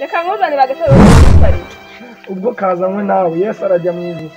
Reka nkuzanire agatebe wicarire. Ubwo kazanywe nawe Yesu arajya mu ijuru.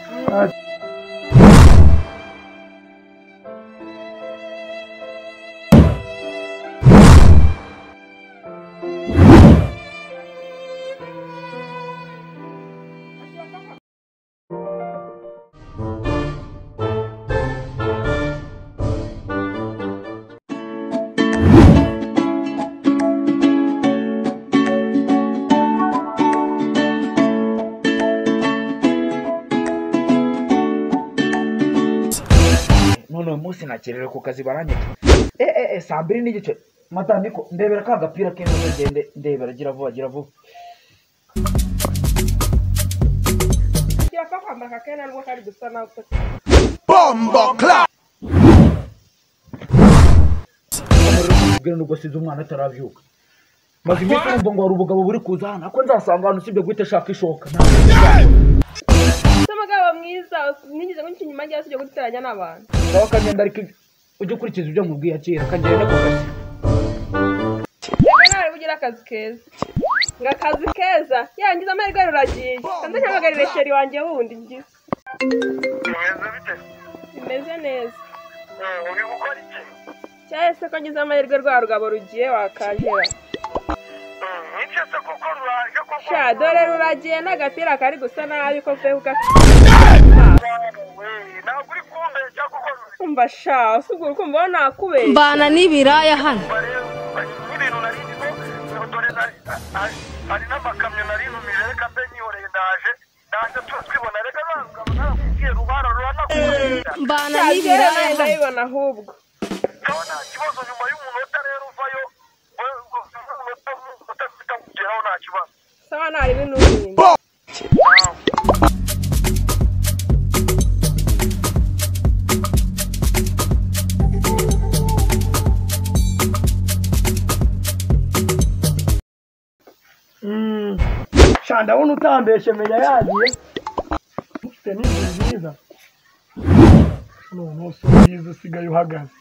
None uyu munsi nakererewe ku kazi baranyica. Saa 2:15 matandiko ndebera ka gapira k'inzoka ngende ndebera gira vuba gira vuba. Kirapfa kwambara akakena nubwo kari gusa nawe. Bombo clap. Kubwira nubwo size umwana atarabyuka. Maze iminsi numva ngo hari ubugabo buri kuza hano ako nzasanga hano usibye guhita ashaka ishoka. Se mugabo mwiza nigeze nguca inyuma njya usibye guteranya n'abantu. Sawa kagenda ariko ujye ukurikiza ibyo nkubwiye akira kagenda ku kazi. Reka nawe ugira akazi keza. Ngo akazi keza yangize amahirwe ruragiye. Kandi mpamagarire sheri wanjye wundi ngize. Bimeze bite? Bimeze neza. Uri gukora iki? Cyahise ko ngize amahirwe rwa rugabo rugiye wakantera. Nicyo se kuko ruraje koko. Sha dore ruragiye n'agapira kari gusa nabi ko mvuye kuga. Ntabwo uri kumbeshya kuko Umva sha usubwo ukumva aho nakubeshya. Mbana n'ibiraya hano. N'ibintu nari ndimo dore hari n'amakamyo nari ntumije reka mbe nyihoreye ndaje ndaje twibona reka ntabwo nakubwiye rubara ruranakubwira. Mbana Sha n'ibiraya nawe hano. ndabibona ahubwo. Sawa nta kibazo nyuma y'umunota rero uvayo umunota utakugeraho nta kibazo. Sawa ntari binumye. Sha ndabona utambeshye menya yagiye. Ufite n'inzu nziza. None se ubwiza usigaye uhagaze.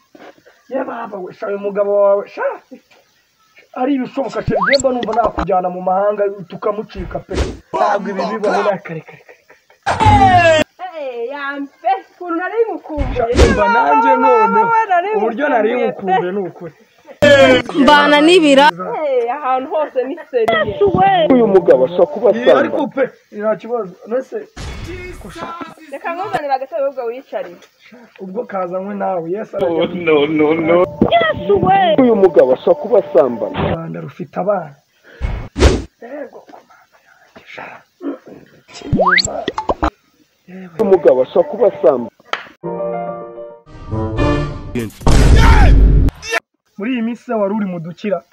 Ye baba we sha uyu mugabo wawe sha ari ibishoboka sha njye mba numva nakujyana mu mahanga tukamucika pe. Ntabwo ibi bibaho na kare kare kare. Yampe ukuntu nari ngukumbuye. Umva nanjye noneho uburyo nari ngukumbuye ni ukuri. Mbana n'ibiraya. Ahantu hose ni seriye. Uyu mugabo ashobora kuba asamba. Ariko pe nta kibazo nese Reka nkuzanire agatebe ubwo wicarire. Ubwo kazanywe nawe Yesu arajya. No no no. Uyu mugabo ashobora kuba asambana. U Rwanda rufite abana. Yego komanda yanjye sha. Uyu mugabo ashobora kuba asambana. Muri iyi minsi wari uri mu dukira.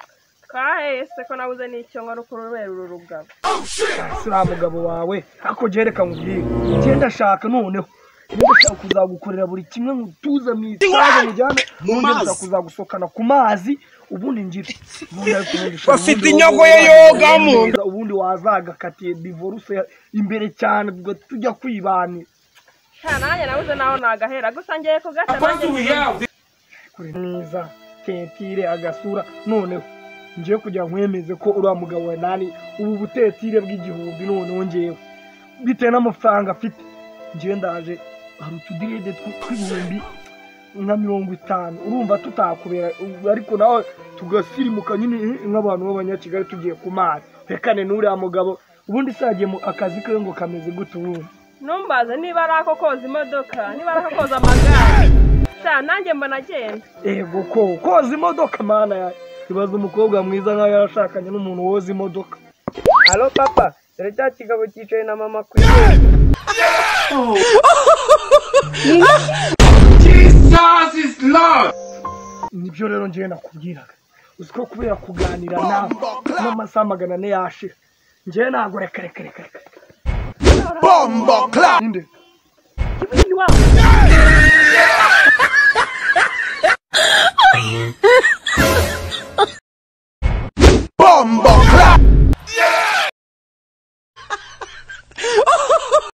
Kahese ko nabuze n'icyo nkora kurubera uru rugabo. Si uriya mugabo wawe ariko jye reka nkubwire. Njye ndashaka noneho. Ndashaka kuzagukorera buri kimwe nkutuze mu isaha mujyane ubundi ndashaka kuzagusokana ku mazi ubundi ngira. Bafite inyogo ye yogamo. Ubundi wazagakatiye divorce imbere cyane ubwo tujya kwibanira. Sha nanjye nabuze naho nagahera gusa ngiye kugata nanjye. Kure mwiza tetire agasura noneho ngiye kugira nkwemeze ko uriya mugabo wa nani ubu butetire bw'igihumbi noneho ngewe bitewe n'amafaranga afite ngewe ndaje hari utudirede tw'ibihumbi nka 50 urumva tutakubera ariko nawe tugasirimuka nyine nk'abantu b'abanyakigali tugiye ku mazi rekane n'uriya mugabo ubundi se yagiye mu akazi ke ngo kameze gute ubundi. Numbaze niba ari ako koza imodoka niba ari ako koza amagare. Sha nanjye mbona agenda. Ego ko koza imodoka mana yawe. Ibaze umukobwa mwiza nkaho yarashakanye n'umuntu woza imodoka. Alo papa, dore cya kigabo cyicaye na mama ku irembo. Jesus is Lord. Nibyo rero ngewe nakubwiraga. Uzi ko kubera kuganira nawe n'amasaha 400 yashira. Ngewe ntabwo reka reka reka reka. Bombo clap. Ninde?